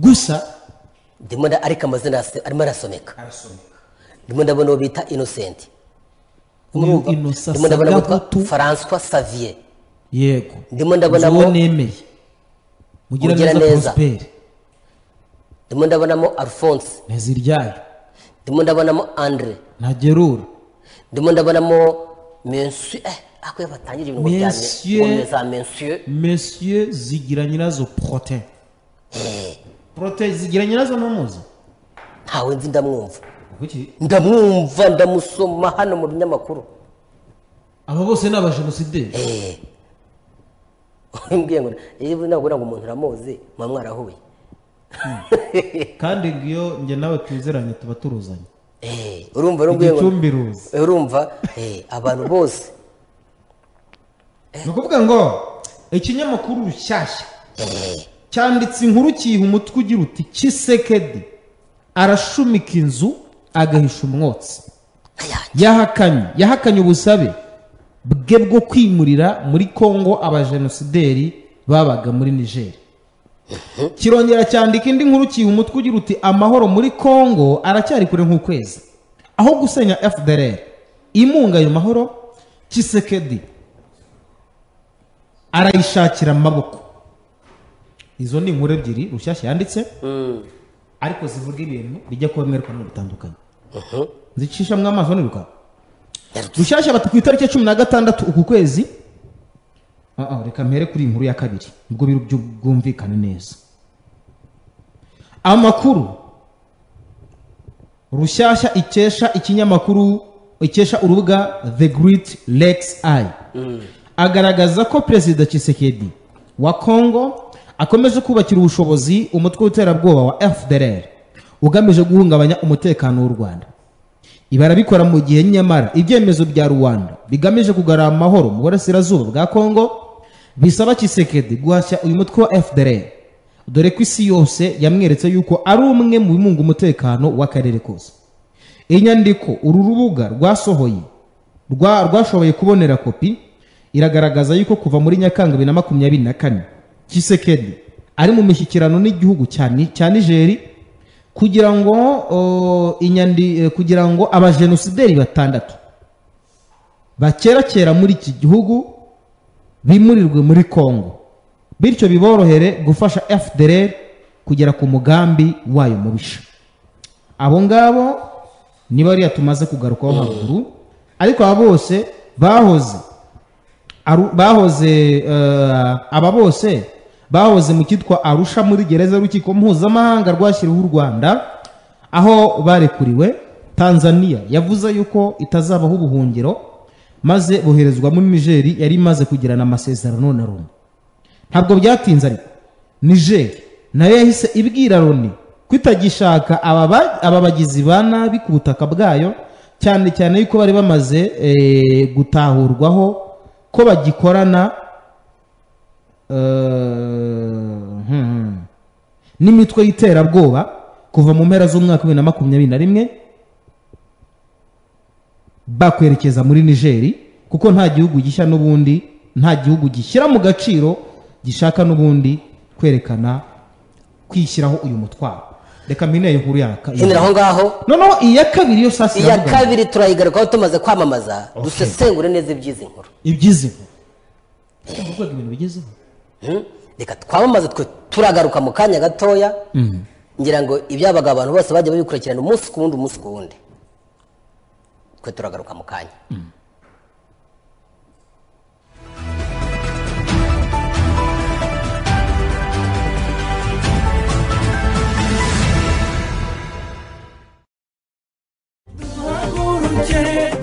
Gusa ndimo ariko amazina arimo arasomeka. Ndimo ndabona uwo bita Innocent. Ndimo ndabona witwa François Xavier. Yego. Ndimo ndabonamo nemeye. Mugiraneza Prosper. Ndimo ndabonamo Alphonse. Nteziryayo. Ndimo ndabonamo Andre. Ntagerura. Ndimo ndabonamo Monsieur akwe batangije ibintu bya za Monsieur. Monsieur Zigiranyirazo Protais. Protais Zigiranyirazo numuzi? Ntawe nzi, ndamwumva. Ndamwumva, ndamusoma hano mu binyamakuru. Aba bose ni abajenosideri. Mbwiye ngo iyo nabwo ngo umuntu uramuzi muba mwarahuye. Kandi ngiyo njye nawe tuzeranye tuba turuzanye. Urumva mbwiye ngo urumva abantu bose. Ni ukuvuga ngo ikinyamakuru Rushyashya cyanditse inkuru kiha umutwe ugira uti Tshisekedi arashumika inzu agahisha umwotsi. Yahakanye ubusabe bwe bwo kwimurira muri Kongo abajenosideri babaga muri Niger. Kirongera cyandika indi nkuru kiha umutwe ugira uti amahoro muri Kongo aracyari kure nk'ukwezi. Aho gusenya FDLR imunga ayo mahoro, Tshisekedi arayishakira amaboko. Izo ni inkuru ebyiri Rushyashya yanditse, ariko zivuga ibintu bijya kuba mwerekana bitandukanye. Nzicisha mwa amaso niruka. Rushyashya bati ku itariki 16 uku kwezi. Reka mpere kuri inkuru ya kabiri ubwo biri bwumvikane neza. Amakuru Rushyashya ikesha ikinyamakuru ikesha urubuga The Great Lakes Eye agaragaza ko Perezida Tshisekedi wa Kongo akomeje kubakira ubushobozi umutwe w'iterabwoba wa FDLR ugamije guhungabanya umutekano w'u Rwanda. Ibarabikora mu gihe nyamara ibyemezo bya Rwanda bigamije kugarura amahoro mu burasirazuba bwa Kongo bisaba Tshisekedi guhashya uyu mutwe wa FDLR, dore ko isi yose yamweretse yuko ari umwe mu bimunga umutekano w'akarere kose. Inyandiko uru rubuga rwasohoye rwashoboye kubonera kopi iragaragaza yuko kuva muri Nyakanga 2024 Tshisekedi ari mu mishyikirano n'igihugu cya Niger kugira ngo kugira ngo abajenosideri batandatu bakerakera muri iki gihugu bimurirwe muri Kongo, bityo biborohere gufasha FDLR kugera ku mugambi wayo mubisha. Abo ngabo ni bariya tumaze kugarukaho haruguru, ariko aba bose bahoze aba bose bahoze mu kitwa Arusha muri gereza y'urukiko mpuzamahanga rwashyiriweho u Rwanda, aho barekuriwe. Tanzania yavuze yuko itazabaho ubuhungiro maze boherezwa muri Niger yari imaze kugirana amasezerano na Loni. Ntabwo byatinze ariko Niger nayo yahise ibwira Loni kwitagishaka aba bagizi ba nabi ku butaka bwayo, cyane cyane yuko bari bamaze gutahurwaho ko bagikorana n'imitwe y'iterabwoba kuva mu mpera z'umwaka 2021 bakwerekeza muri Niger, kuko nta gihugu gishya n'ubundi nta gihugu gishyira mu gaciro gishaka n'ubundi kwerekana kwishyiraho uyu mutwaro. Reka mpine inkuru yaka aho ngaho. Noneho iya kabiri yo sasa, iya kabiri turayigarukaho tumaze kwamamaza, dusesengure neza ibyizi nkuru. Ibyizi nkuru ibintu bigezeho. Reka twamamaze twe turagaruka mu kanya gatoya, ngira ngo ibyabaga abantu bose bajya babikurikirana umunsi ku wundi umunsi ku wundi. Twe turagaruka mu kanya.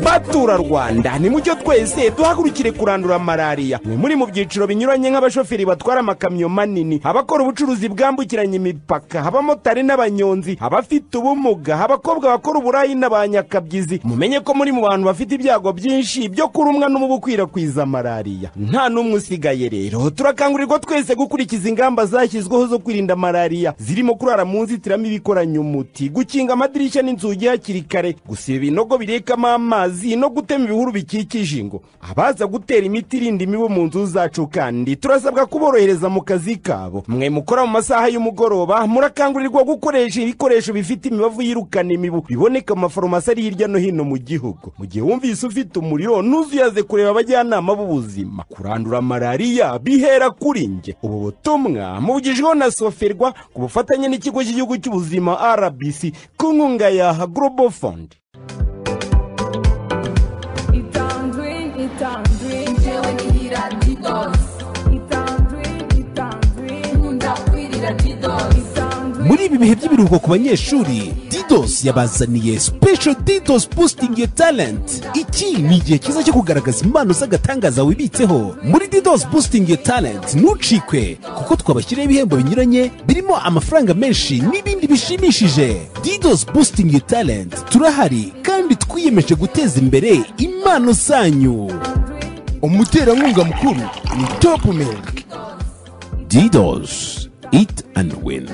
Batura Rwanda ni mucyo twese duhagurukire kurandura malaria. Mwe muri mu byiciro binyuranye nk'abashoferi batwara amakamyo manini, abakora ubucuruzi bwambukiranya imipaka, abamotari n'abanyonzi, abafite ubumuga, abakobwa bakora uburayi n'abanyakabyizi. Mumenye ko muri mu bantu bafite ibyago byinshi byo kurumwa n'umubu ukwirakwiza malaria. Nta n'umwe usigaye rero. Turakangurirwa twese gukurikiza ingamba zashyizweho zo kwirinda malaria, zirimo kurara mu nzitiramibu ikoranye umuti, gukinga amadirishya n'inzugi hakiri kare, gusiba ibinogo birekamo amazi no no gutema ibihuru bikikije ingo. Abaza gutera imiti irinda imibu mu nzu zacu kandi turasabwa kuborohereza mu kazi kabo. Mwe mukora mu masaha y'umugoroba murakangurirwa gukoresha ibikoresho bifite imibavu yirukana imibu biboneka mu mafarumasi ari hirya no hino mu gihugu. Mu gihe wumvise ufite umuriro ntuzuyaze kureba abajyanama b'ubuzima. Kurandura malariya bihera kuri nge. Ubu butumwa mubugijweho na Soferwa ku bufatanye n'ikigo cy'igihugu cy'ubuzima RBC ku nkunga ya Global Fund. Muri ibi bihe by'ibiruhuko ku banyeshuri, Didos yabazaniye Special Didos Boosting Your Talent. Iki ni igihe cyiza cyo kugaragaza impano z'agatangaza wibitseho. Muri Didos Boosting Your Talent ntucikwe, kuko twabashyiriyeho ibihembo binyuranye birimo amafaranga menshi n'ibindi bishimishije. Didos Boosting Your Talent, turahari kandi twiyemeje guteza imbere impano zanyu. Umuterankunga mukuru ni Top Milk. Didos, eat and win.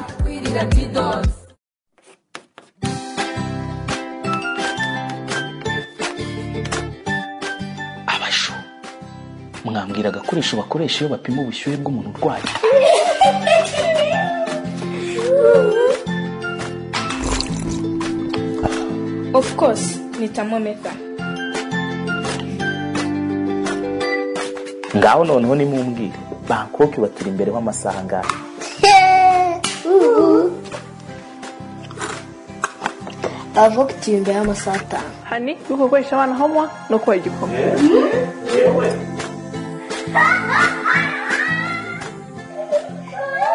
Abashu mwambwira agakoresho bakoresha iyo bapima ubushyuhe bw'umuntu urwaye. Of course, ni thermometer. Ngaho noneho nimumbwire, Bangkok baturi imbere w'amasaha angahe? Bangkok turi imbere y'amasaha 5. Hani, gukoresha abana homework no kubaha igikoma.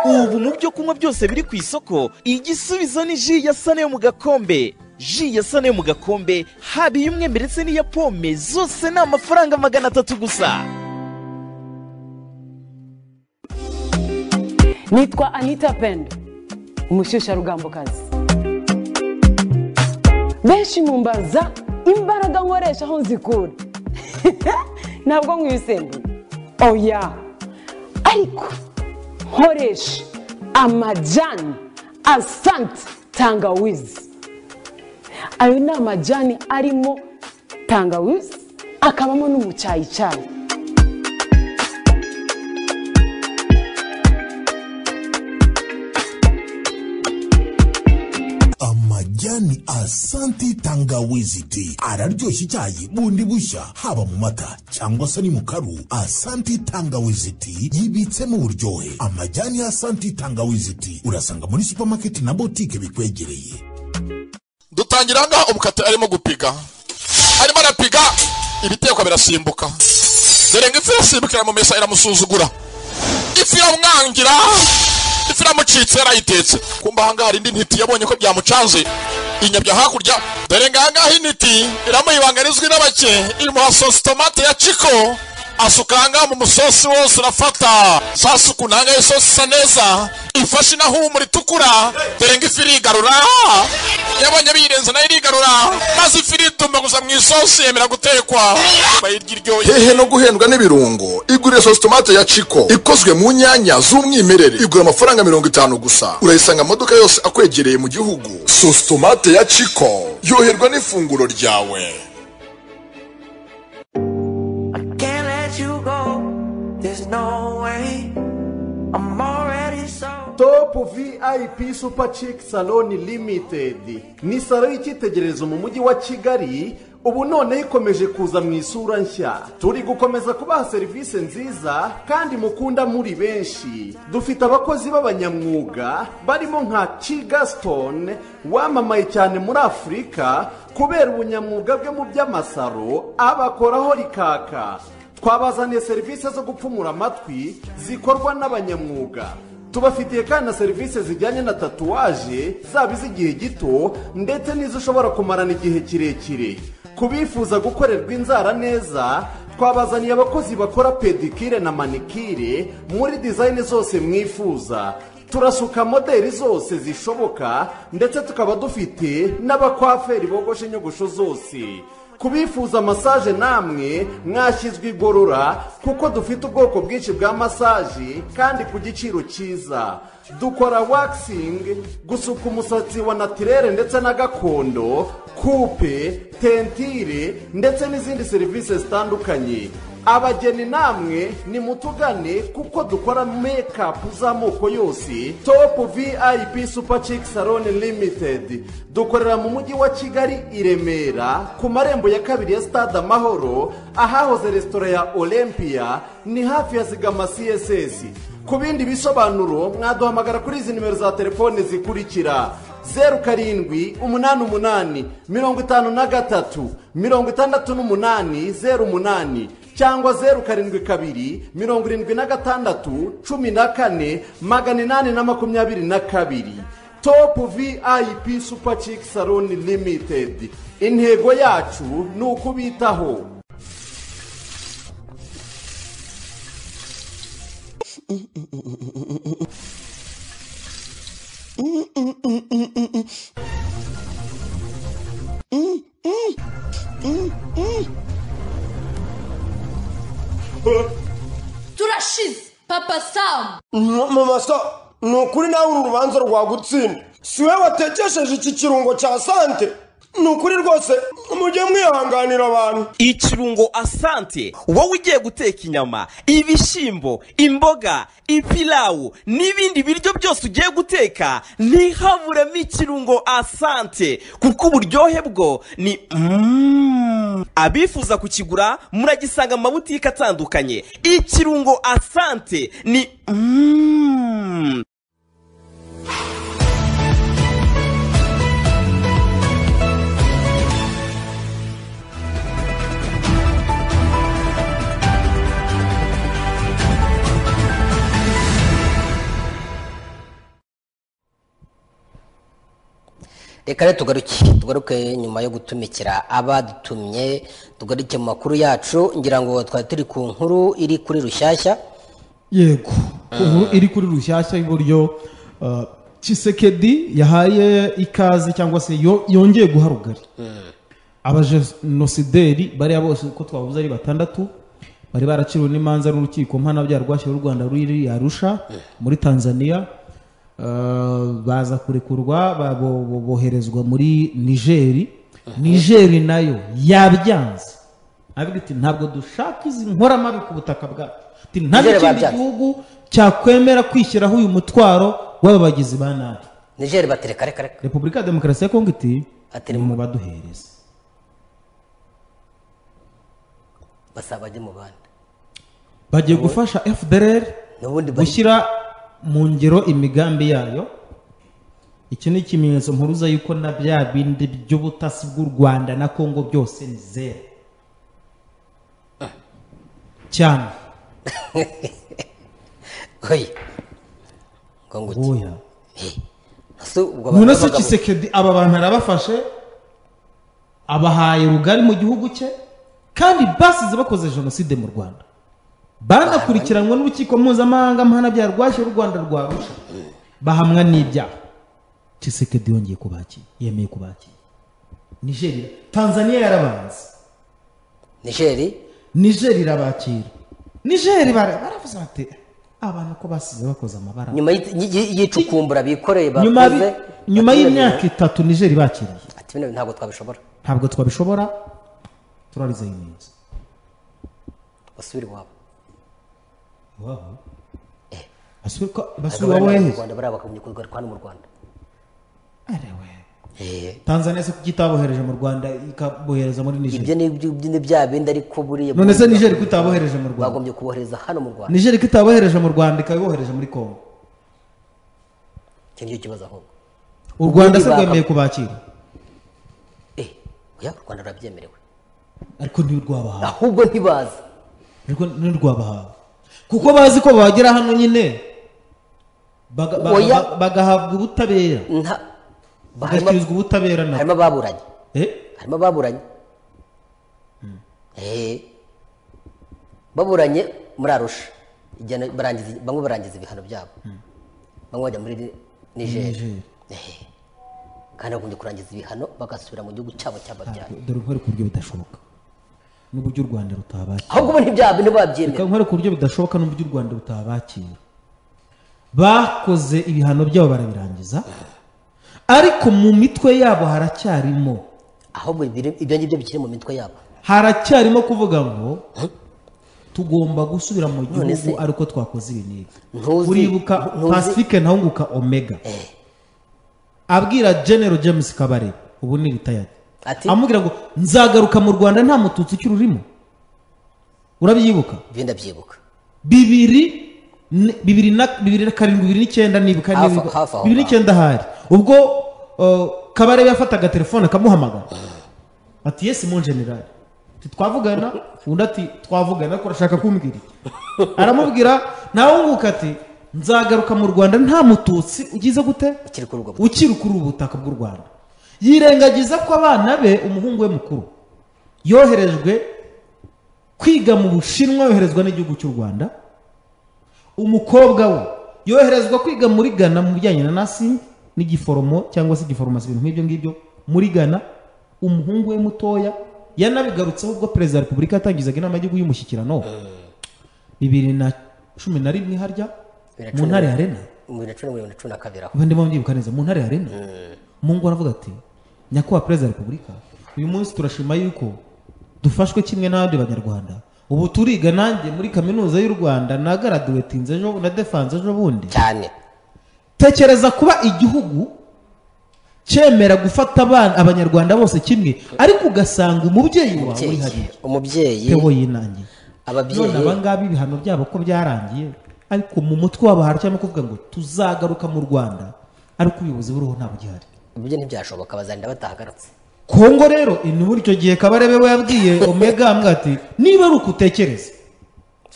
Ubu mu byo kunywa byose biri ku isoko, igisubizo ni ji ya Sane yo mu gakombe. Ji ya Sane yo mu gakombe, haba iy'umwembe ndetse n'iya pome, zose ni amafaranga 300 gusa. Nitwa Anita Pendo, umushyushyarugambokazi. Benshi mumbaza imbaraga nkoresha aho nzikura. Ntabwo nkwisembuye, oya, ariko nkoresha amajyani Asante tangawizi. Ayo ni amajyani arimo tangawizi, akabamo n'umucyayicyayi. Amajyani Asante tangawizi tea araryoshya icyayi bundi bushya, haba mu mata cyangwa se ni mu karu. Asante tangawizi tea yibitsemo uburyohe. Amajyani Asante tangawizi tea urasanga muri supermarket na boutique bikwegereye. Dutangira ngaha umukate arimo gupiga, arimo arapiga ibitekwa birasimbuka. Dore ngo ifi irasimbukira mu mesa iramusuzugura, ifi iramwangira, ifi iramucitse yarayitetse. Kumba ahangaha hari indi ntiti yabonye ko byamucanze inyabya hakurya. Dore ngahangaha intiti iramuha ibanga rizwi n'abake, imuha sosi tomate ya Chico, asuka ahangaha mu musosi wose urafata. Sasa ukuntu ahangaha isosi isa neza, ifashe inahumura itukura. Dore ngo ifi irigarura, yabonye birenze nayo irigarura, maze ifi iritumba gusa mu isosi yemera gutekwa, bayirya iryoshye. Hehe no guhendwa n'ibirungo, igurire sosi tomate ya Chico ikozwe mu nyanya z'umwimerere, igura amafaranga 50 gusa. Urayisanga amaduka yose akwegereye mu gihugu. Sosi tomate ya Chico, yoherwa n'ifunguro ryawe. Top VIP Super Chic Salon Limited ni salo y'icyitegererezo mu mujyi wa Kigali. Ubu none ikomeje kuza mu isura nshya. Turi gukomeza kubaha serivisi nziza kandi mukunda muri benshi. Dufite abakozi b'abanyamwuga barimo nka Chigaston wamamaye cyane muri Afurika kubera ubunyamwuga bwe mu by'amasaro, abakoraho rikaka. Twabazaniye serivisi zo gupfumura amatwi zikorwa n'abanyamwuga. Tubafitiye kandi na serivisi zijyanye na tatuwaje, zaba iz'igihe gito ndetse n'izo ushobora kumarana igihe kirekire. Kubifuza gukorerwa inzara neza, twabazaniye abakozi bakora pedicure na manicure muri design zose mwifuza. Turasuka modeli zose zishoboka, ndetse tukaba dufite n'abakwaferi bogoshe inyogosho zose. Kubifuza massage namwe mwashyizwe igorora, kuko dufite ubwoko bwinshi bwa massage kandi ku giciro cyiza. Dukora waxing, gusuka umusatsi wa naturelle ndetse na gakondo, coupe, teinture ndetse n'izindi serivisi zitandukanye. Abageni namwe nimutugane kuko dukora make-up z'amoko yose. Top VIP Super Chic Salon Limited dukorera mu mujyi wa Kigali i Remera, ku marembo ya kabiri ya Stade Amahoro, ahahoze resitora ya Olympia, ni hafi ya Zigama CSS. Ku bindi bisobanuro mwaduhamagara kuri izi nimero za telefone zikurikira: 07 88 53 68 08 cyangwa 072 76 14 822. Top VIP Super Chic Salon Limited, intego yacu ni ukubitaho. Turashize Papa Sam. Mama Sam, ni ukuri nawe uru rubanza rwagutsinda. Si we watekesheje iki kirungo cya sante? Ni ukuri rwose mujye mwihanganira abantu. Ikirungo Asante, wowe ugiye guteka inyama, ibishyimbo, imboga, ipilawu n'ibindi biryo byose ugiye guteka, ntihaburemo ikirungo Asante, kuko uburyohe bwo ni Abifuza kukigura muragisanga mu mabutike atandukanye. Ikirungo Asante ni Reka rero tugaruke nyuma yo gutumikira abadutumye, tugaruke mu makuru yacu. Ngira ngo twari turi ku nkuru iri kuri Rushyashya. Yego, ku nkuru iri kuri Rushyashya y'uburyo Tshisekedi yahaye ikaze cyangwa se yongeye guha rugari abajenosideri bariya bose uko twavuze ari batandatu bari baraciriwe n'imanza n'urukiko mpanabyaha rwashyiriweho u Rwanda ruri Arusha muri Tanzania. Baza kurekurwa boherezwa muri Nigeri. Nigeri nayo yabyanze, avuga iti ntabwo dushaka izi nkoramabi ku butaka bwacu, ati nta n'ikindi gihugu cyakwemera kwishyiraho uyu mutwaro w'aba bagizi ba nabi. Nigeri batereka reka reka. Repubulika ya Demokarasi ya Kongo iti mu baduhereza basaba bajye mu bandi, bagiye gufasha FDLR gushyira mu ngero imigambi yayo. Iki ni ikimenyetso mpuruza yuko na bya bindi by'ubutasi bw'u Rwanda na Kongo byose ni zero cyane. Oya. None se Tshisekedi aba bantu arabafashe, abahaye rugari mu gihugu cye, kandi basize bakoze jenoside mu Rwanda, banakurikiranwa n'urukiko mpuzamahanga mpanabyaha rwashyiriweho u Rwanda rwa Arusha, bahamwa n'ibyaha. Tshisekedi yongeye kubakira, yemeye kubakira. Nigeria, Tanzania yarabanze, Nigeria irabakira. Nigeria baravuze bati abantu ko basize bakoze amabara nyuma y'icukumbura bikoreye bakoze nyuma y'imyaka 3 Nigeria bakiriye, ati bino ntabwo twabishobora, ntabwo twabishobora, turarizayininze basubire iwabo. Wow. Basubira wehe? Rwanda barabakamunye kugaruka hano mu Rwanda. Arewe. Tanzania se kugitabohereje mu Rwanda ikabohereza muri Niger. Ibyo ni bya bindi ariko buriye. None se Niger kutabohereje mu Rwanda? Bagombye kubohereza hano mu Rwanda. Niger kitabohereje mu Rwanda ikabohereje muri Kongo. Icyo nicyo kibazo ahubwo. U Rwanda se rwemeye kubakira? Oya, u Rwanda rurabyemerewe. Ariko ntirwabahawe. Ahubwo ntibaza. Ariko ntirwabahawe. Kuko bazi ko bagera hano nyine bagahabwa ubutabera, bagashyikirizwa ubutabera. Harimo ababuranye, harimo ababuranye baburanye muri Arusha, bamwe barangiza ibihano byabo, bamwe bajya muri Niger. Kandi bagombye kurangiza ibihano bagasubira mu gihugu cyabo cyababyaye. Dore nkore ku buryo bidashoboka n'uburyo u Rwanda rutabakira. Ahubwo ubu ntibabyemera. Reka nkore ku buryo bidashoboka n'uburyo u Rwanda rutabakira. Bakoze ibihano byabo barabirangiza, ariko mu mitwe yabo haracyarimo, ahubwo ibyo ngibyo bikiri mu mitwe yabo haracyarimo kuvuga ngo tugomba gusubira mu gihugu ariko twakoze ibi n'ibi. Uribuka Pacifique Ntahunguka Omega abwira General James Kabarebe, ubu ni retired, amubwira ngo nzagaruka mu Rwanda nta mututsi ukiri urimo. Urabyibuka? Ndabyibuka. 2007 2009 nibuka nibuka 2009 hari ubwo Kabarebe yafataga telefone akamuhamagara ati yes mon general, twavugana. Undi ati twavugana ko urashaka kumbwira iki? Aramubwira Ntahunguka ati nzagaruka mu Rwanda nta mututsi ugize gute ukiri kuri ubu butaka bw'u Rwanda. Yirengagiza ko abana be, umuhungu we mukuru yoherejwe kwiga mu Bushinwa, yoherezwa n'igihugu cy'u Rwanda. Umukobwa we yoherezwa kwiga muri Ghana mu bijyanye na nursing n'igiforomo cyangwa se igiforomasi, ibintu nk'ibyo ngibyo muri Ghana. Umuhungu we mutoya yanabigarutseho ubwo Perezida wa Repubulika yatangizaga inama y'igihugu y'umushyikirano 2011 harya mu Ntare Arena, 2012 aho ndimo mbyibuka neza, mu Ntare Arena. Mungu aravuga ati nyakubahwa Perezida wa Repubulika, uyu munsi turashima yuko dufashwe kimwe n'abandi banyarwanda, ubu turiga nanjye muri kaminuza y'u Rwanda na graduatinze ejo na defense ejo bundi cyane. Tekereza kuba igihugu cyemera gufata abana abanyarwanda bose kimwe, ariko ugasanga umubyeyi wawe uri hariya, umubyeyi Theo yinangiye ababyeyi. None abangabi ibihano byabo ko byarangiye, ariko mu mutwe wabo haracyarimo kuvuga ngo tuzagaruka mu Rwanda ariko ubuyobozi buriho ntabwo gihari. Ibyo ntibyashoboka, bazarenda batahagarutse. Kongo rero ni muri icyo gihe Kabarebe we yabwiye Omega ambwa ati niba ari ukutekereza,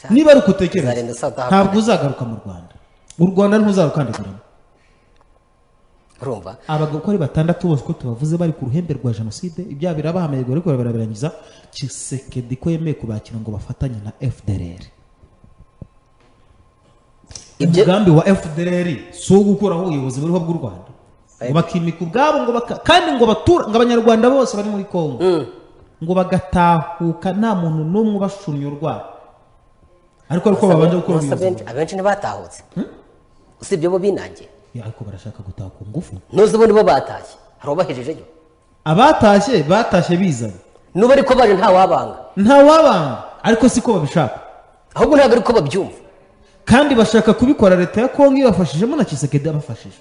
niba ari ukutekereza ntabwo uzagaruka mu Rwanda, u Rwanda ntuzarukandagiramo. Urumva abagabo ko ari batandatu bose ko tubavuze bari ku ruhembe rwa jenoside, ibyaha birabahamirwa ariko barabirangiza. Tshisekedi ko yemeye kubakira ngo bafatanye na FDLR. Umugambi wa FDLR si uwo gukuraho ubuyobozi buriho bw'u Rwanda, ngo bakimika ubwabo, ngo kandi ngo batura ngo abanyarwanda bose bari muri Kongo ngo bagatahuka nta muntu n'umwe ubashumye urwara, ariko babanje gukora ubuyobozi. Abenshi ntibatahutse usibye bo binangiye, ariko barashaka gutaha ku ngufu. Ntuzi ubundi bo batashye, hari ubahejejeyo. Abatashye batashye bizanye nuba ariko baje nta wabanga, nta wabanga, ariko siko babishaka, ahubwo ntabwo ariko babyumva, kandi bashaka kubikora. Leta ya Kongo ibafashijemo na Tshisekedi abafashije.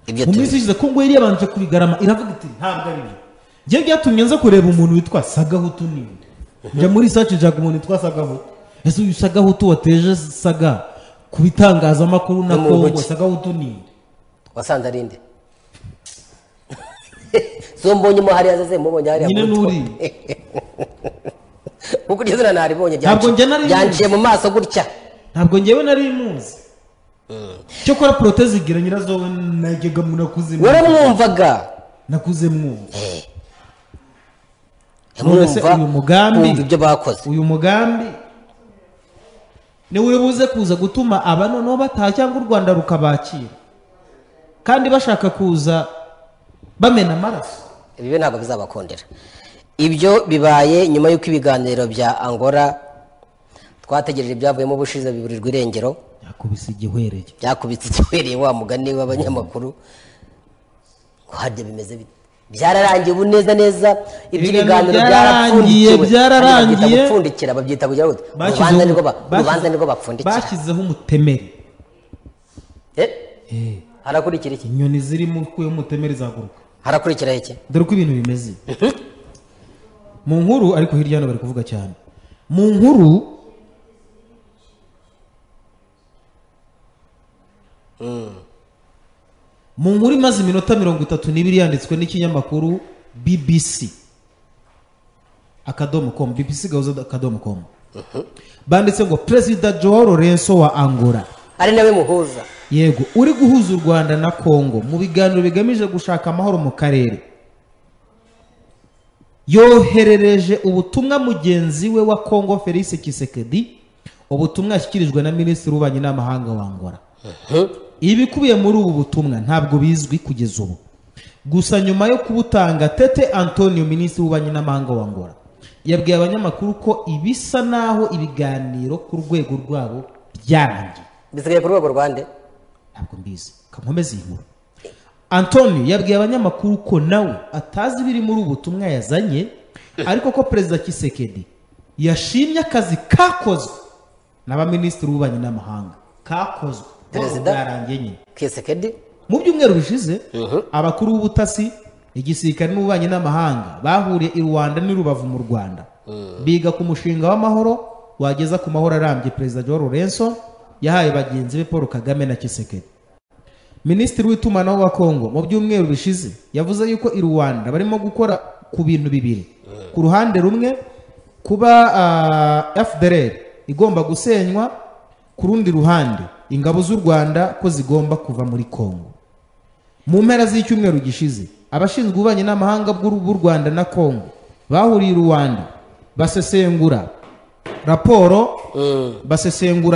Mu minsi ishize Kongo yari yabanje kubigarama iravuga iti ntabwo ari byo. Njye byatumye nza kureba umuntu witwa Sagahutu ninde, njya muri search nshaka umuntu witwa Sagahutu. Ese uyu Sagahutu wateje saga ku bitangazamakuru na Kongo, Sagahutu ninde? Wasanze ari nde? So mbonye mo hariya zaze mubonye hariya nyine nuri kuko iryo zina naribonye byanciye mu maso gutya, ntabwo njyewe nari muzi. Cyokora proteze igira nyirazo najyaga munakuze, waramwumvaga nakuze mwumva. None se uyu mugambi ibyo bakoze, uyu mugambi ni uribuze kuza gutuma aba noneho bataha cyangwa u Rwanda rukabakira kandi bashaka kuza bamena amaraso? Ibi ntabwo bizabakondera. Ibyo bibaye nyuma y'uko ibiganiro bya Angola twategereje ibyavuyemo ubushize biburirwa irengero, byakubise igihwereye, byakubise igihwereye wa mugani w'abanyamakuru. Ko harya bimeze bite? Byararangiye ubu neza neza, iby'ibiganiro byarapfundikiwe, byararangiye gupfundikira babyita kugira ngo urubanza nirwo bapfundikira, bashyizeho umutemeri. Harakurikira iki? Inyoni zirimo kuyo umutemeri zaguruka. Harakurikira iki? Dore uko ibintu bimeze mu nkuru, ariko hirya hano bari kuvuga cyane mu nkuru. Mu nkuru imaze iminota 32 yanditswe n'ikinyamakuru BBC .com, BBC gahuza.com, banditse ngo Perezida Joao Lourenço wa Angola ari nawe muhuza, yego, uri guhuza u Rwanda na Kongo mu biganiro bigamije gushaka amahoro mu karere, yoherereje ubutumwa mugenzi we wa Kongo Felix Tshisekedi, ubutumwa yashyikirijwe na Minisitiri w'Ububanyi n'Amahanga wa Angola. Ibikubiye muri ubu butumwa ntabwo bizwi kugeza ubu. Gusa nyuma yo kubutanga, Tete Antonio, minisitiri w'ububanyi n'amahanga wa Angola, yabwiye abanyamakuru ko ibisa naho ibiganiro ku rwego rwabo byarangiye. Bisigaye ku rwego rwande? Ntabwo mbizi, kankomeze iyi nkuru. Antonio yabwiye abanyamakuru ko nawe atazi ibiri muri ubu butumwa yazanye, ariko ko Perezida Tshisekedi yashimye akazi kakozwe n'abaminisitiri w'ububanyi n'amahanga kakozwe. Perezida byarangiye nyine. Tshisekedi mu byumweru bishize, abakuru b'ubutasi, igisirikare n'ububanyi n'amahanga bahuriye i Rwanda n'i Rubavu mu Rwanda, biga ku mushinga w'amahoro wageza ku mahoro arambye Perezida João Lourenço yahaye bagenzi be Paul Kagame na Tshisekedi. Minisitiri w'itumanaho wa Kongo mu byumweru bishize yavuze yuko i Rwanda barimo gukora ku bintu bibiri. Ku ruhande rumwe kuba FDLR igomba gusenywa, ku rundi ruhande ingabo z'u Rwanda ko zigomba kuva muri Kongo. Mu mpera z'icyumweru gishize, abashinzwe ububanyi n'amahanga bw'u Rwanda na Kongo bahuriye i Rwanda basesengura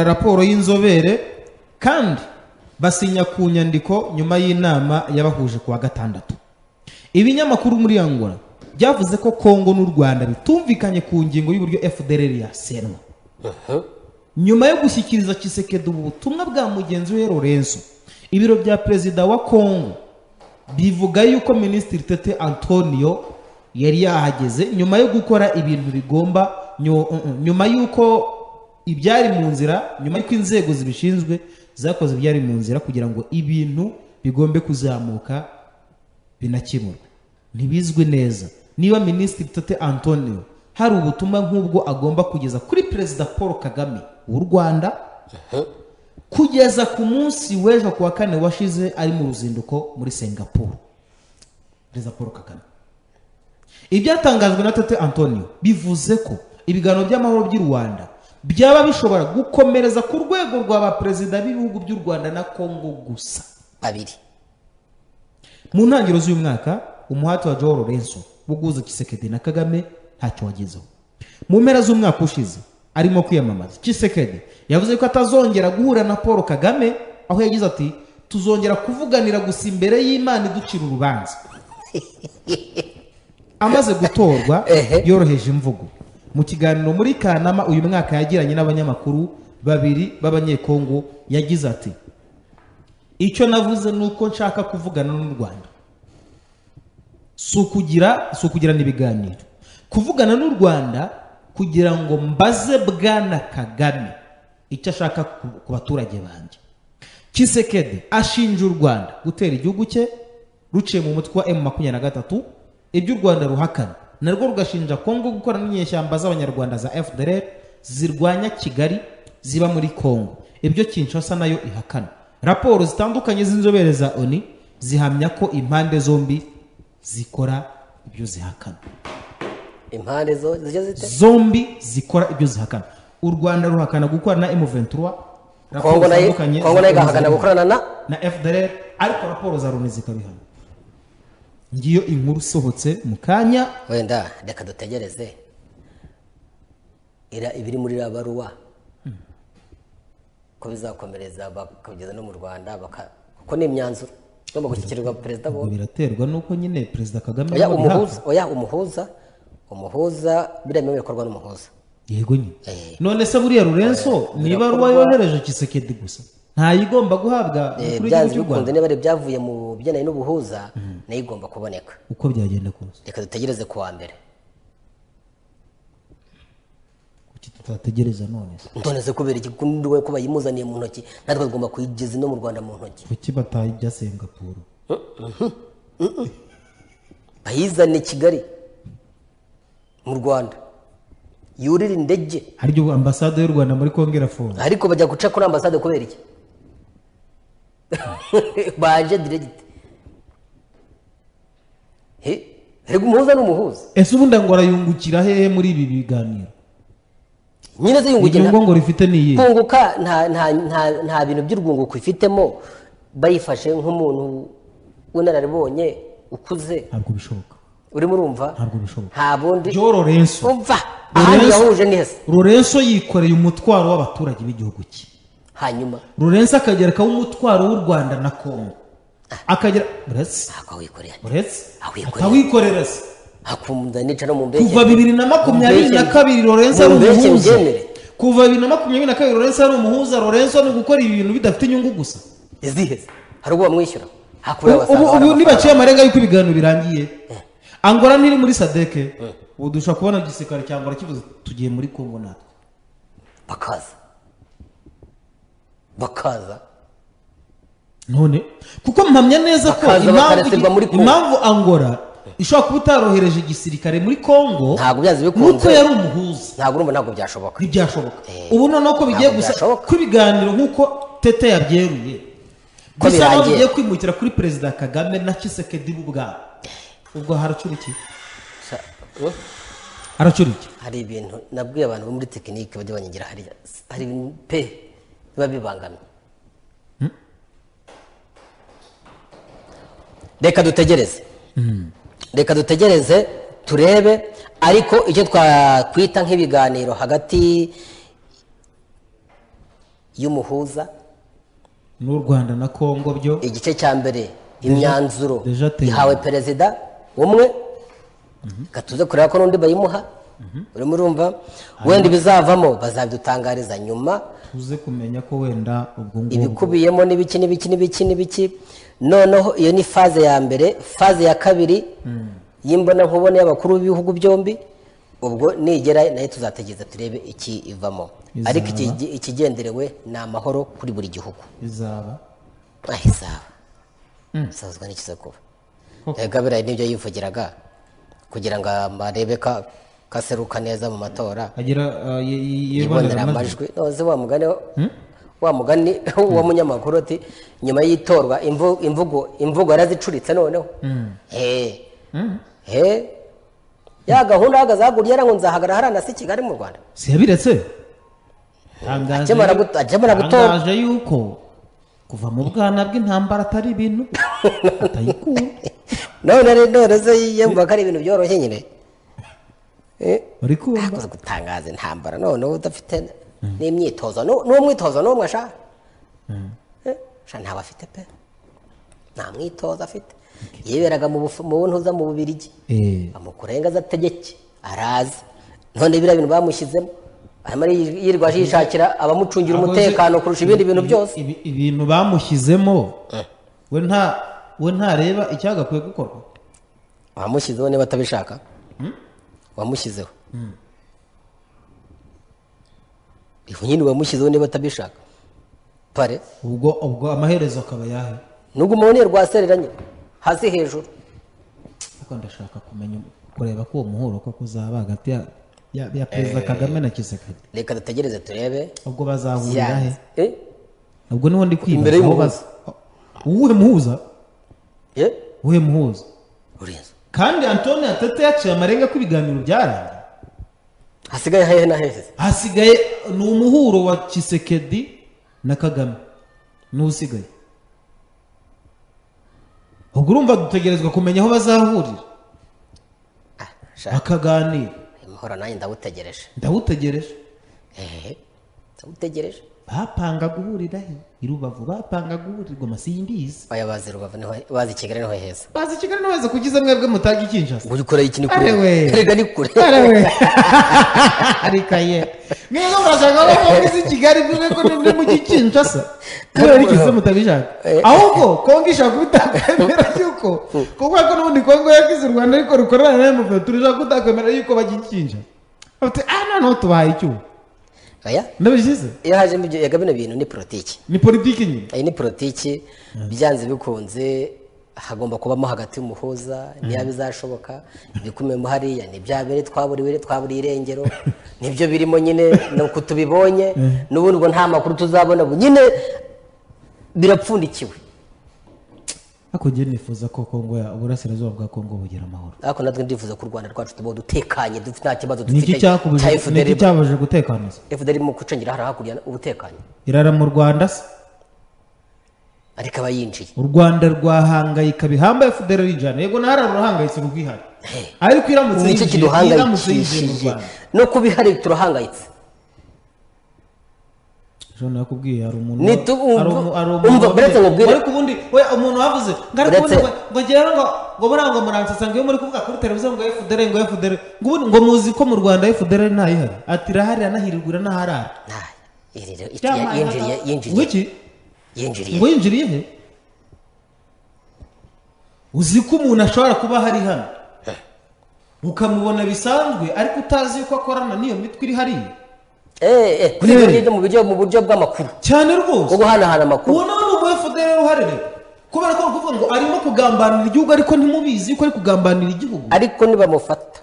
raporo y'inzobere kandi basinya ku nyandiko nyuma y'inama yabahuje kuwa gatandatu. Ibinyamakuru muri Angola byavuze ko Kongo n'u Rwanda bitumvikanye ku ngingo y'uburyo FDLR yasenwa. Nyuma yo gushyikiriza Tshisekedi ubutumwa bwa mugenzi we Lourenço, ibiro bya perezida wa Kongo bivuga yuko Minisitiri Tete Antonio yari yahageze nyuma yo gukora ibintu bigomba, nyuma yuko ibyari mu nzira, nyuma yuko inzego zibishinzwe zakoze ibyari mu nzira kugira ngo ibintu bigombe kuzamuka binakemurwe. Ntibizwi neza niba Minisitiri Tete Antonio hari ubutumwa nk'ubwo agomba kugeza kuri Perezida Paul Kagame w'u Rwanda kugeza ku munsi w'ejo kuwa kane washize ari mu ruzinduko muri Singapore. Perezida Paul Kagame. Ibyatangajwe na Tete Antonio bivuze ko ibiganiro by'amahoro by'u Rwanda byaba bishobora gukomereza ku rwego rwa ba perezida b'ibihugu by'u Rwanda na Kongo gusa babiri. Mu ntangiriro z'uyu mwaka, umuhati wa João Lourenço wo guhuza Tshisekedi na Kagame ntacyo wagezeho. Mu mpera z'umwaka ushize arimo kwiyamamaza, Tshisekedi yavuze ko atazongera guhura na Paul Kagame, aho yagize ati tuzongera kuvuganira gusa imbere y'Imana iducira urubanza. Amaze gutorwa yoroheje imvugo. Mu kiganiro muri Kanama uyu mwaka yagiranye n'abanyamakuru babiri b'Abanyekongo yagize ati icyo navuze nuko nshaka kuvugana n'u Rwanda, si ukugirana ibiganiro, kuvugana n'u Rwanda kugira ngo mbaze Bwana Kagame icyo ashaka ku baturage banjye. Tshisekedi ashinja u Rwanda gutera igihugu cye ruciye mu mutwe wa M23, ibyo u Rwanda ruhakana, narwo rugashinja Kongo gukora n'inyeshyamba z'Abanyarwanda za FDLR zirwanya Kigali ziba muri Kongo, ibyo Kinshasa nayo ihakana. Raporo zitandukanye z'inzobere za ONU zihamya ko impande zombi zikora ibyo zihakana. Impande zombi zikora ibyo zihakana. U Rwanda ruhakana gukorana na M23, Kongo nayo igahakana gukorana na FDLR, ariko raporo za ONU zikabihana. Ngiyo inkuru isohotse mu kanya. Wenda reka dutegereze ibiri muri rabaruwa ko bizakomereza bakageza no mu Rwanda, kuko ni imyanzuro igomba gushyikirizwa perezida bo. Biraterwa nuko nyine Perezida Kagame oya umuhuza biremewe bikorwa n'umuhuza. Yego nyine. None se buriya Lourenço ni ibaruwa yohereje Tshisekedi gusa, ntayigomba guhabwa kuri igihugu cy'u Rwanda? Niba byavuye mu bijyanye n'ubuhuza nayo igomba kuboneka uko byagenda kose. Reka dutegereze kuwa mbere. Kuki tutategereza none se? None se kubera iki kundiwe ko bayimuzaniye mu ntoki, natwe tugomba kuyigeza no mu Rwanda mu ntoki? Kuki batayijya Singapore? Bayizane Kigali mu Rwanda, yurira indege. Haryo ambasade y'u Rwanda muri Kongo irafunze. Ariko bajya guca kuri ambasade kubera iki? Baje direct. Rego umuhuza n'umuhuza. Ese ubundi ngo arayungukira hehe muri ibi biganiro? Nyine se yungukira. Inyungu ngo rifite ni iyihe? Kunguka nta bintu by'urwunguko ifitemo, bayifashe nk'umuntu w'inararibonye ukuze. Ntabwo bishoboka. Urimo urumva? Ntabwo bishoboka. Nta bundi. João Lourenço. Umva. Ahandi yahuje ni hese. Lourenço yikoreye umutwaro w'abaturage b'igihugu cye. Hanyuma Lourenço akagerekaho umutwaro w'u Rwanda na Kongo. Akagera uretse atawikorera se akunda nica no mu mbeke. Kuva 2022 Lorenzo ari umuhuza. Kuva 2022 Lorenzo ari umuhuza. Lorenzo ni gukora ibintu bidafite inyungu gusa. Izihe hari uwo bamwishyura hakura abasanga. Ubu nibaciye amarenga yuko ibiganiro birangiye. Angola ntiri muri SADC. Ubu dushobora kubona igisirikare cya Angola kivuze tugiye muri Kongo natwe. Bakaza none kuko mpamya neza ko impamvu Angola ishobora kuba itarohereje igisirikare muri Kongo ntabwo byazi bikunze nuko yari umuhuza. Ntabwo urumva ntabwo byashoboka. Ntibyashoboka. Ubu noneho ko bigiye gusa ku biganiro nkuko Tete yabyeruye ko birangiye bigiye kwimukira kuri Perezida Kagame na Tshisekedi ubwabo. Ubwo haracura iki? Haracura iki? Hari ibintu nabwiye abantu bo muri tekinike bajya banyigira hariya hari ibintu pe biba bibangamye. Reka dutegereze. Reka dutegereze turebe, ariko icyo twakwita nk'ibiganiro hagati y'umuhuza n'u Rwanda na Kongo byo igice cya mbere imyanzuro ihawe perezida umwe, gatuze kureba ko n'undi bayimuha. Urimo urumva wenda ibizavamo bazabidutangariza nyuma, tuze kumenya ko wenda ubwo ngubwo ibikubiyemo n'ibiki n'ibiki n'ibiki n'ibiki. Noneho iyo ni faze ya mbere. Faze ya kabiri y'imbona nkubone y'abakuru b'ibihugu byombi, ubwo nigera nayo tuzategereza turebe iki ivamo. Ariko ikigenderewe ni amahoro kuri buri gihugu. Izaba isazwa n'ikiza kuba. Gabira nibyo yivugiraga kugira ngo amarebe kaseruka neza mu matora agira yibonera amajwi. Noze wa mugani wa munyamakuru ati nyuma y'itorwa imvugo yarazicuritse noneho. Ya gahunda ahagaze hakurya ngo nzahagara harana si Kigali mu Rwanda. Si yabiretse akemara gutora tangaje yuko kuva mu bwana bw'intambara atari ibintu atayikura. None se yumva ko ari ibintu byoroshye nyine. Uri kumva gutangaza intambara none udafite n'imyitozo n'umwitozo n'umwe sha ntabwo afite pe, nta mwitozo afite. Yiberaga mu buntuza mu Bubirigi amukurenga ategeke araza. None biriya bintu bamushyizemo arimo yirirwa yishakira abamucungira umutekano kurusha ibindi bintu byose. Ibintu bamushyizemo we ntareba icyagakwiye gukorwa. Wamushyizeho niba atabishaka. Wamushyizeho ifu nyine wamushyizeho niba atabishaka pare. Ubwo amaherezo akaba yahe? Nubwo umuboneye rwasereranye hasi hejuru. Ariko ndashaka kumenya kureba ko uwo muhuro ko kuzaba hagati ya Perezida Kagame na Tshisekedi. Reka dutegereze turebe ubwo bazahurira he. Ubwo niho ndi kwibaza imbere y'umuhuza. Uwuhe muhuza? Uwuhe muhuza? Urenze. Kandi Antonio Tete yaciye amarenga ko ibiganiro byarangiye. Hasigaye hehe na hehe? Hasigaye ni umuhuro wa Tshisekedi na Kagame n'usigaye. Ubwo urumva dutegerezwa kumenya aho bazahurira bakaganira. Muhora nanjye ndawutegereje. Ndawutegereje. Ndawutegereje. Bapanga guhurira he? I Rubavu bapanga guhurirwa masimbizi. Oya bazi Rubavu niho bazi Kigali niho heza. Bazi Kigali niho heza kugize mwebwe mutaga Kinshasa. Uri iki ni kure. Erega ni kure. Arikaye. Mwebwe murashaka ko muzi Kigali bimwe ko ni mu Kinshasa. Kubera iki se mutabishaka? Ahubwo Kongo ishaka kubitakwemera yuko kuko ko n'ubundi Kongo yakize u Rwanda ariko rukorana na M23 turashaka kutakwemera yuko bagikinja. Bati no tubahaye icyuho. Aya? Ndabishize. Iyo haje ibyo yaga bino bintu ni politiki. Ni politiki nyine. Iyi ni politiki byanze bikunze hagomba kubamo hagati y'umuhuza niba bizashoboka ibikumemo hariya ni bya bere twaburiwe irengero nibyo birimo nyine nuko tubibonye n'ubundi ngo nta makuru tuzabona nyine birapfundikiwe. Ariko njye nifuza ko Kongo ya uburasirazuba bwa Kongo bugira amahoro. Ariko natwe ndifuza ko u Rwanda rwacu tuba dutekanye dufite nta kibazo dufite. Niki cyabuje gutekana? FDL mu kucengera hari hakurya ubutekanye. Irara mu Rwanda se? Ariko abayinjiye. U Rwanda rwahangayika bihamba FDL rijana. Yego nahara ruhangayitse rugwihari. Ariko iramutse yinjiye mu Rwanda. No kubihari turahangayitse. Jean nakubwiye hari umuntu umva buretse nkubwire ariko ubundi we umuntu wavuze ngo ngo ngira ngo buranga muransetsa ngo iyo muri kuvuga kuri televiziyo ngo FDR ngo FDR ngo muzi ko mu Rwanda FDR ntayihari ati irahari anahirirwa iranaharara yinjiriye ngo yinjiriye he uzi ko umuntu ashobora kuba hari hano ukamubona bisanzwe ariko utazi yuko akorana n'iyo mitwe iri hariya kuri ibyo mu buryo bw'amakuru cyane rwose bwo guhanahana amakuru uwo nawe ni umu FDR uruhare rero kubera ko kuvuga ngo arimo kugambanira igihugu ariko ntimubizi yuko ari kugambanira igihugu ariko nibamufata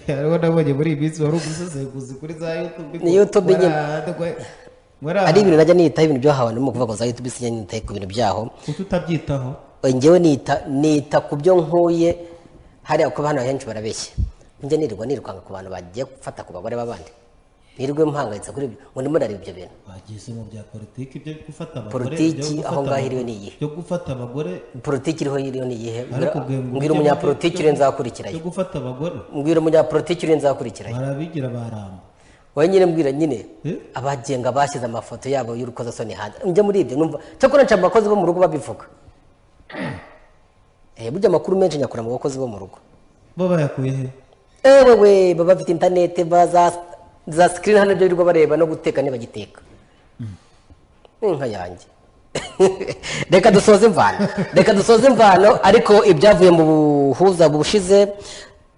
hariho nabonye muri iyi minsi wari umusesenguzi kuri za YouTube ni YouTube nyine ari ibintu najya niyitaho ibintu byahawe ndimo kuvuga ngo za YouTube sinjya niyitaho ku bintu byaho kuki utabyitaho njyewe nita ku byo nkuye hariya kuko hano henshi barabeshya njya nirirwa nirukanka ku bantu bagiye gufata ku bagore b'abandi nirirwe mpangayitse kuri ibyo ngo ndimo ndareba ibyo bintu bageze mu bya politiki byo gufata abagore politiki aho ngaho iriyo ni iyihe byo gufata abagore politiki iriho iriyo ni iyihe mbwira umunyapolitiki uri nzakurikirayo byo gufata abagore mbwira umunyapolitiki uri nzakurikirayo barabigira baramba wowe nyine mbwira nyine abagenga bashyize amafoto yabo y'urukozasoni hanze njya muri ibyo numva cyakora nca abakozi bo mu rugo babivuga burya amakuru menshi nyakura mu bakozi bo mu rugo bo bayakuye he ewe we baba bafite interineti za sikirini hano ibyo birirwa bareba no guteka ntibagiteka inka yanjye reka dusoze imvano reka dusoze imvano ariko ibyavuye mu buhuza bushize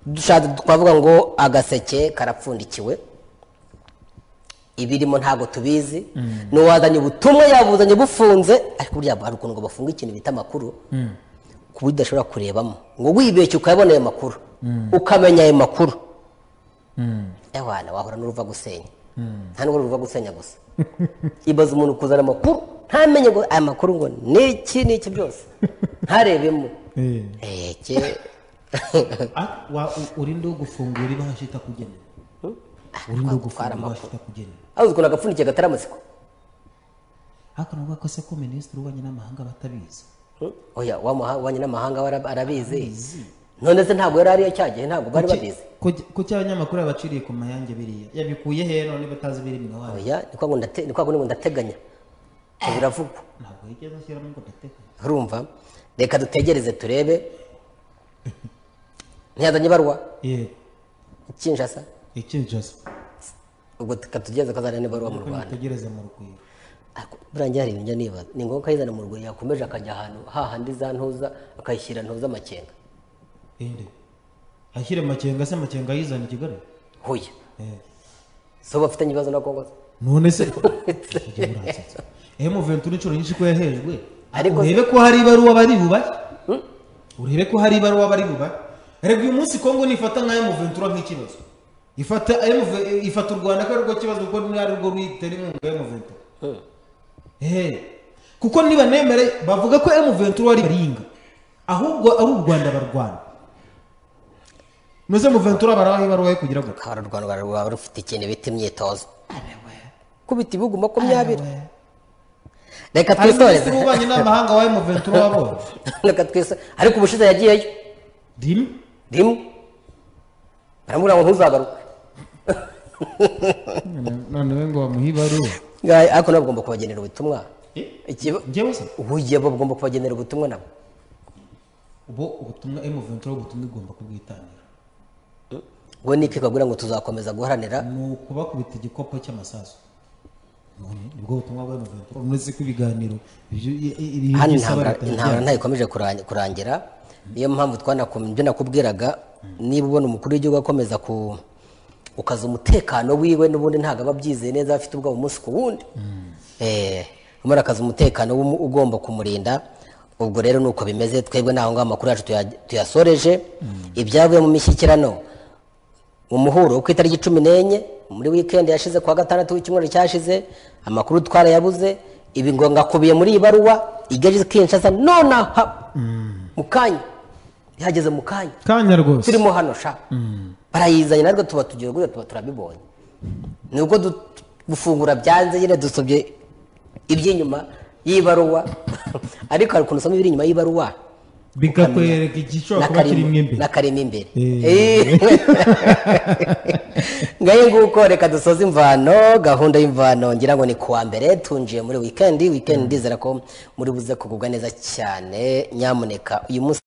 dushatse twavuga ngo agaseke karapfundikiwe ibirimo ntabwo tubizi n'uwazanye ubutumwa yabuzanye bufunze ariko burya hari ukuntu ngo bafunga ikintu bita amakuru ku buryo udashobora kurebamo ngo wibeshye ukayabona ayo makuru ukamenya ayo makuru ewana wahura n'uruva gusenya nta n'ubwo ruva gusenya gusa ibaza umuntu kuzana amakuru ntamenye ngo aya makuru ngo ni iki n'iki byose ntarebemo urinde wo gufungura ibahasha itakugenewe urinde wo gufungura ibahasha itakugenewe aho uzi ukuntu agapfundikiye gatari amatsiko ariko nubwo ko se ko minisitiri w'ububanyi n'amahanga batabizi oya w'ububanyi n'amahanga arabizi none se ntabwo yari ariyo cya gihe ntabwo bari babizi kuki abanyamakuru babaciriye ku mayange biriya yabikuye he none batazi biri mu wayo oya ni kwa ngo ndateganya biravugwa ntabwo yigeze ashyiramo ngo ndateganya urumva reka dutegereze turebe ntiyazanye ibaruwa yego Kinshasa Kinshasa ubwo reka tugereze ko azana n'ibaruwa mu Rwanda tugereze mu Rugwiro burangiye hari ibintu nibaza ni ngombwa ko ayizana mu Rugwiro yakomeje akajya ahantu hahandi za ntuza akayishyira ntuza amakenga inde ashyire makenga se makenga ayizana i Kigali huye so bafitanye ibibazo na Kongo none se M23 inshuro nyinshi ko yahejwe ariko urebe ko hari ibaruwa bari bubahe urebe ko hari ibaruwa bari bubahe erega uyu munsi Kongo nifata nka M23 nk'ikibazo ifata ifata u Rwanda ko ari rwo kibazo kuko ni ari rwo rwitera inkunga M23 kuko niba nemere bavuga ko M23 ari baringa ahubwo ari u Rwanda barwana nuze M23 baraho ibaruwa kugira ngo u Rwanda rwaba rufite ikintu bita imyitozo kubita ibihugu 20 reka twisoreze ububanyi n'amahanga wa M23 wabonye reka twisoreze ariko ubushize yagiyeyo rimwe baramubwira ngo ntuzagaruke none we ngo bamuhe ibaruwa ariko nabo bagomba kubagenera ubutumwa njyewe se ubuye bagomba kubagenera ubutumwa nabo ubu ubutumwa M23 ubutumwa igomba kubwitangira ngo niki kabwira ngo tuzakomeza guharanira ni ukubakubita igikopo cy'amasasu nibwo butumwa bwa M23 uretse ko ibiganiro hano intambara ntayikomeje kurangira niyo mpamvu twanakomye nakubwiraga niba ubona umukuru w'igihugu akomeza ku ukaza umutekano wiwe n'ubundi ntabwo aba abyizeye neza afite ubwoba umunsi ku wundi umara akaza umutekano ugomba kumurinda ubwo rero nuko bimeze twebwe naho ngaho amakuru yacu tuyasoreje ibyavuye mu mishyikirano mu muhuro ku itariki 14 muri weekend yashize kuwa gatandatu w'icyumweru cyashize amakuru twarayabuze ibi ngo ngakubiye muri iyi baruwa igeze Kinshasa nonaha mu kanya yageze mu kanya kanya rwose turimo hano sha barayizanye natwe tuba tugiye gutya tuba turabibonye nubwo gufungura byanze nyine dusobye iby'inyuma y'ibaruwa ariko hari ukuntu usoma ibiri inyuma y'ibaruwa Bikakwereka igishobora kuba kirimo imbere n'akarimo imbere. Ngaye nguko, reka dusoze imvano, gahunda y'imvano ngira ngo ni kuwa mbere, tunjiye muri weekend. Weekend ndizera ko muri buze kugubwa neza cyane. Nyamuneka uyu munsi